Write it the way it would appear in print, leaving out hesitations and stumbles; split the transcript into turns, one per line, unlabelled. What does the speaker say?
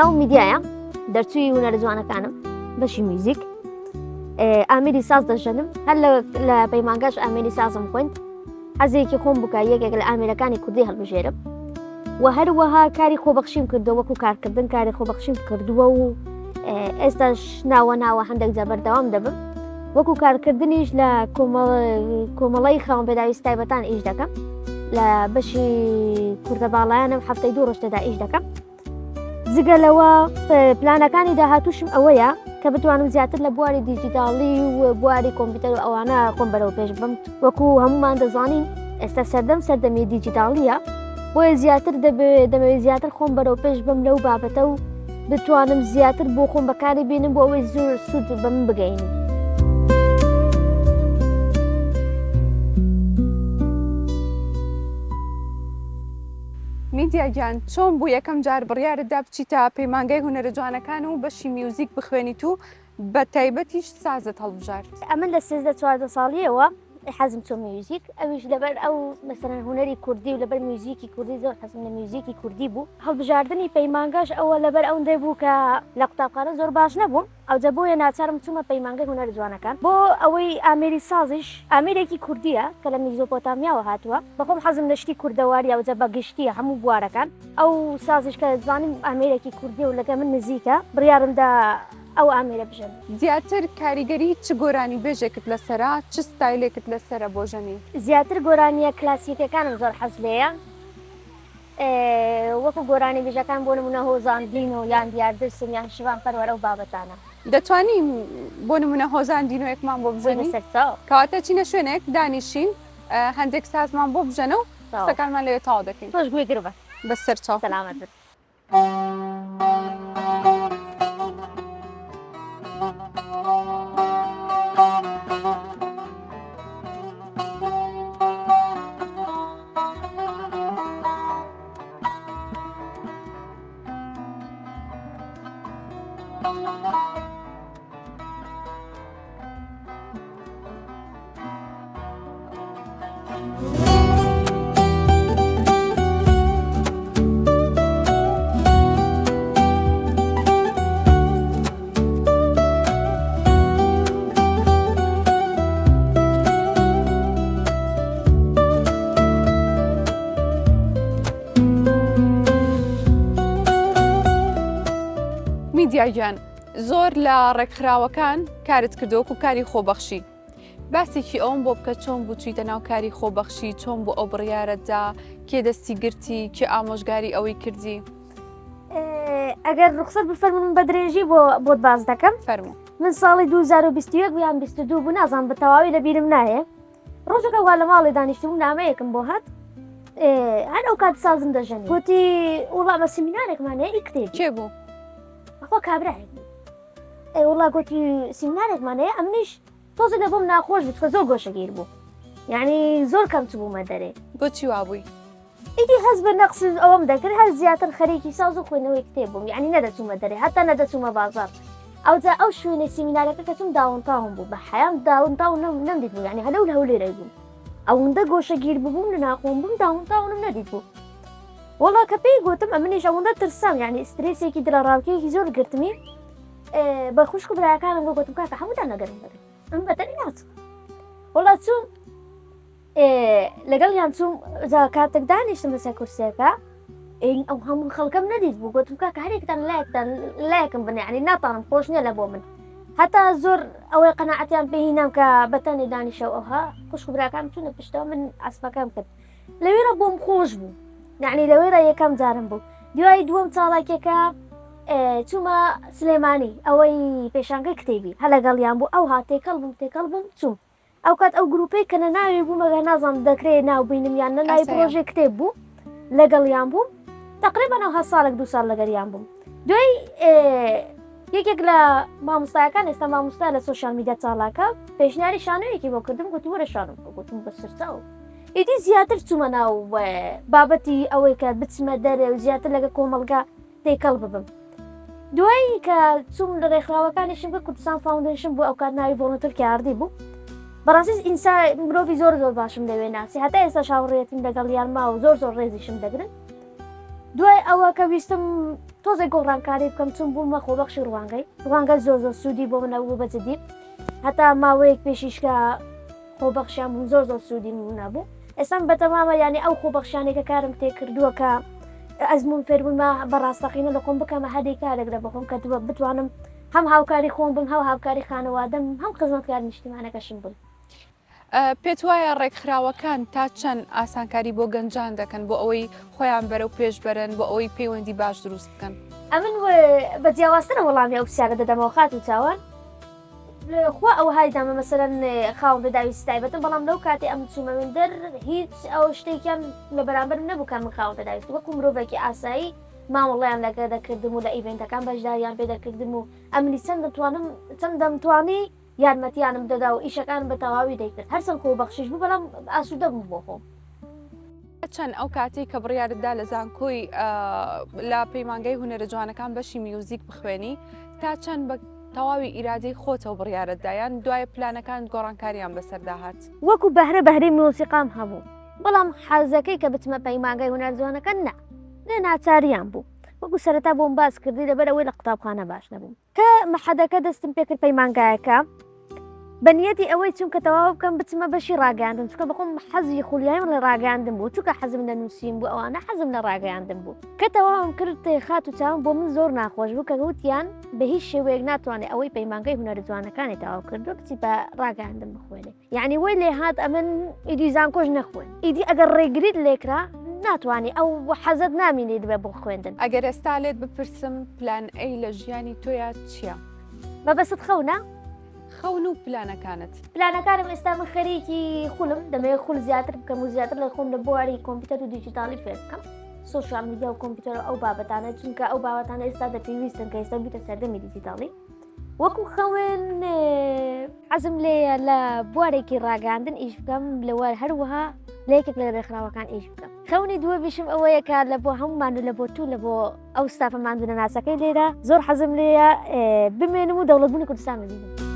ناوم میدیایە دەرچووی هونەرە جوانەکانم بەشی میوزیک ئامێری ساز دەژەنم هەر لە پەیمانگاش ئامێری سازم خوێند حەزێکی خۆم بکە یەکێک لە ئامێرەکانی کوردی هەڵبژێرم و هەروەها کاری خۆبەخشیم کردەوە وەکو کارکردن کاری خۆبەخشیم کردووە و ئێستاش ناوە ناوە هەندێک جا بەردەوام دەبم وەکو کارکردنیش لە کۆمەڵی خاوەن پێداویست تایبەتان ئیش دەکەم لە بەشی کوردە باڵایانم هەفتەی دوو ڕۆژ تێدا ئیش دەکەم جگە لەوە پلانەکانی داهاتوشم ئەوەیە کە بتوانم زیاتر لە بواری دیجیتاڵی و بواری کۆمپیوتەر و ئەوانە خۆم بەرەو پێش بم وەکو هەمومان دەزانین ئێستا سەردەم سەردەمی دیجیتاڵیە بۆیە زیاتر دەمەوێت زیاتر خۆم بەرەو پێش بم لەو بابەتە و بتوانم زیاتر بۆ خۆم بەکاری بێنم بۆ ئەوەی زۆر سوود بە من بگەینی.
میدیا گیان چۆن بوو یەکەم جار بڕیارت دا بچیتە پەیمانگای هونەرە جوانەکان و بەشی میوزیک بخوێنیت و بە تایبەتیش سازت هەڵبژارد؟
ئەمن لە 13 14 ساڵیەوە حەزم چۆ میوزیک ئەویش لەبەر ئەو مەسەلەن هونەری کوردی و لەبەر میوزیکی کوردی زۆر حەزم لە میوزیکی کوردی بوو هەڵبژاردنی پەیمانگاش ئەوە لەبەر ئەوندەی بوو کە لە قوتابخانە زۆر باش نەبووم ئەوجا بۆیە ناچارم چوومە پەیمانگەی هونەرە جوانەکان بۆ ئەوەی ئامێری سازیش ئامێرێکی کوردییە کە لە میزۆپۆتامیاوە هاتووە بەخۆم حەزم لە شتی کوردەواریە ئەوجا بە گشتی هەموو بوارەکان ئەو سازیش کە زانیم ئامێرێکی کوردیە و لەگە من نزیکە بڕیارم دا ئەو ئامێرە بژەنم.
زیاتر کاریگەری چ گۆرانیبێژێکت لەسەرە، چ ستایلێکت لەسەرە بۆ ژەنین؟
زیاتر گۆرانییە کلاسیکەکانم زۆر حەز لێیە وەکو گۆرانیبێژەکان بۆ نمونە هۆزان دینۆ یان دیار درسم یان شڤان پەروەر ئەو بابەتانە.
دەتوانی بۆ نمونە هۆزان دینۆیەکمان بۆ بژەنی؟
سەرچاو.
کەواتە چینە شوێنێک دانیشین هەندێک سازمان بۆ بژەنە و قسەکانمان لەوێ تەواو دەکەین.
تۆش گوێگر بە.
بەسەرچاو.
سەلامەت بن.
میدیا گیان زۆر لە ڕێکخراوەکان کارت کردووە وەکو کاری خۆبەخشی باسێکی ئەوم بۆ بکە چۆن بوو چویتە ناو کاری خۆبەخشی چۆن بۆ ئەو بڕیارەتدا کێ دەستی گرتی کێ ئامۆژگاری ئەوەی کردی
ئەگەر ڕوخسەت بفەرمون بە درێژی بۆ بۆت باس دەکەم
فەرموو
من ساڵی 2021 یان 22 بوو نازانم بە تەواوی لە بیرم نایە ڕۆژەکە وا لە ماڵێ دانیشتبووم نامەیەکم بۆ هات هەر ئەو کات سازم دەژەنی گوتی وڵا بە سیمینارێکمان هەیە ئی کتێبی
کێ بوو
بەخوا کابرایەک بوو ئەی وڵا گوتی سیمینارێکمان هەیە ئەمنیش تۆزێک لە بۆم ناخۆش بوو چونکە زۆر گۆشەگیر بوو یعنی زۆر کەم چبوومە دەرێ
بۆچی وابووی
ئیدی هەست بە نەقس ئەوەم دەکرد هەر زیاتر خەریکی ساز و خوێندنەوەی کتێب بووم یعنی نەدەچوومە دەرێ هەتا نەدەچوومە بازاڕ ئەوجا ئەو شوێنەی سیمینارەکە کە چووم downtown بوو بە حەیام downtown نەمدیت بوو یعنی هەلەو لە هەولێرەی بووم ئەوەندە گۆشەگیر ببووم لە ناخۆم بووم downtown م نەدیت بوو وەڵا کە پێی گوتم ئەمنیش ئەوەندە ترسام یعنی سترێسێکی دڵەڕاوکێکی زۆر گرتمی بە خوشک و براکانم گوتم کاکە هەمووتان لەگەرم بەرن ئەم بەتەنی ناچم وەڵا چووم لەگەڵیان چووم جا کاتێک دانیشتم لەسەر کورسیەکە ئەو هەموو خەڵکەم نەدیت بوو گوتم کاکە هەرێکتان لایەکتان لایەکم بنێ ینی ناتانم خۆش نییە لە بۆ من هەتا زۆر ئەوەی قەنەعەتیان پێهینام کە بەتەنێ دانیشە ئەوها خوشک و براکان چوونە پشتەوە من ئەسپەکەم کرد لەوێرە بۆم خۆش بوو یعنی لەوێرە یەکەم جارم بوو دوای دووەم چاڵاکیەکە چوومە سلێمانی ئەوەی پێشانگەی کتێبی هە لەگەڵیان بوو ئەو هاتێکەڵ بووم تێکەڵ بووم چووم ئەوکات ئەو گروپەی کە لە ناوی بووم ئەگەر نازانم دەکرێ ناو بینم یان نە ناوی پرۆژەی کتێب بوو لەگەڵیان بووم تقریبا ئەو هە ساڵێک دو ساڵ لەگەریان بووم دوای یەکێک لە مامۆستایەکان ئێستا مامۆستا لە social media چاڵاکە پێشنیاری شانۆیەکی بۆ کردم گوتی وەرە شانۆ بکە گوتم بە سەرچاو ئیدی زیاتر چوومە ناو بابەتی ئەوەی کە بچمە دەرێ و زیاتر لەگە کۆمەڵگا تێکەڵ ببم دوایی کە چووم لە ڕێکخراوەکانیشم کە کوردستان Foundation بوو ئەوکات ناوی Volunteer KRD بوو بەڕاستی ئینسا مرۆڤی زۆر زۆر باشم لەوێ ناسی هەتا ئێستا هاوڕێیەتیم لەگەڵیان ما و زۆر زۆر ڕێزیشم دەگرن. دوای ئەوە کە ویستم تۆزێک گۆڕانکاری بکەم چون بوومە خۆبەخشی ڕوانگەی ڕوانگە زۆر زۆر سوودی بۆ من هەبوو بە جدی هەتا ماوەیەک پێشیش کە خۆبەخشیان بووم زۆر زۆر سوودی من هەبوو ئێستا من بەتەمامە یعنی ئەو خۆبەخشانەی کە کارم تێ کردووە کە ئەزموون فێربوومە بە ڕاستەقینە لە خۆم بکەمە هەدەی کارێک لە بەخۆم کە بتوانم هەم هاوکاری خۆم بم هەو هاوکاری خانەوادەم هەم خزمەتکار نیشتیمانەکەشم بم.
پێت وایە ڕێکخراوەکان تا چەند ئاسانکاری بۆ گەنجان دەکەن بۆ ئەوەی خۆیان بەرەو پێش بەرن بۆ ئەوەی پەیوەندی باش دروست بکەن؟
ئەمن بە جیاوازترە وەڵامی ئەو پرسیارە دەدەمەوە خاتوو چاوان خوا ئەوهای دامە مەسەلەن خاوەن پێداویستی تایبەتم بەڵام لەو کاتی ئەم چوومە وێندەر هیچ ئەو شتێکیان لە بەرامبەرم نەبوو کە من خاوەن پێداویستی وەکو مرۆڤێکی ئاسایی مامەڵەیان لەگە دەکردم و لە ئیڤێنتەکان بەشداریان پێ دەکردم و ئەمنی چەند دەتوانم چەند دەمتوانی یارمەتیانم دەدا و ئیشەکانم بە تەواوی دەیکرد هەرچەند خۆبەخشیش بوو بەڵام ئاسوودە بووم بۆ خۆم.
چەند ئەو کاتەی کە بڕیارت دا لە زانکۆی لە پەیمانگای هونەرە جوانەکان بەشی میوزیک بخوێنی تا چەند بە تەواوی ئیرادەی خۆتەوە بڕیارت دا یان دوای پلانەکانت گۆڕانکاریان بەسەردا هات؟
وەکو بەهرە بەهرەی مۆسیقام هەبوو بەڵام حەزەکەی کە بچمە پەیمانگای هونەر جوانەکان نا لە ناچاریان بوو وەکو سەرەتا بۆم باس کردی لەبەر ئەوەی لە قوتابخانە باش نەبووم کە مەحەدەکە دەستم پێکرد پەیمانگایەکە بە نیەتی ئەوەی چونکە تەواو بکەم بچمە بەشی ڕاگەیاندن چونکە بەخۆم حەزی خولیایم لە ڕاگەیاندن بوو چونکە حەزم لە نووسین بوو ئەوانە حەزم لە ڕاگەیاندن بوو کە تەواوم کرد خات و چاوم بۆ من زۆر ناخۆش بوو کە وتیان بە هیچ شێوەیەک ناتوانێت ئەوەی پەیمانگەی هونەرە جوانەکانی تەواو کردو بچی بە ڕاگەیاندن بخوێنێ یعنی وەی لێ هات ئەمن ئیدی زانکۆش نەخوێن ئیدی ئەگەر ڕێگریت لێکرا ناتوانانی ئەو حەزت نامینێت بە بۆ خوێندن.
ئەگەر ئێستا لێت بپرسم پلان A لە ژیانی تۆیا چییە؟
مەبەست خەونە؟
خەون و پلانەکانت.
پلانەکانم ئێستا من خەریکی خولم دەمەوێت خول زیاتر بکەم و زیاتر لە خۆم لە بواری کۆمپیوتەر و دیجیتاڵی فێر بکەم social media و کۆمپیوتەر و ئەو بابەتانە چونکە ئەو بابەتانە ئێستا دە پێویستن کە ئێستا بیتە سەردەمی دیجیتاڵی وەکو خەون حەزم لێیە لە بوارێکی ڕاگەاندن ئیش بکەم لەوە هەروەها لە یەکێک لە ڕێکخراوەکان ئیش بکەم خەونی دووەمیشم ئەوەیە کە لە بۆ هەمومان و لە بۆ تو لە بۆ ئەو ستافە ماندوونەناسەکەی لێرە زۆر حەزم لێیە بمێنم و دەوڵەتبوونی کوردستان ببینم.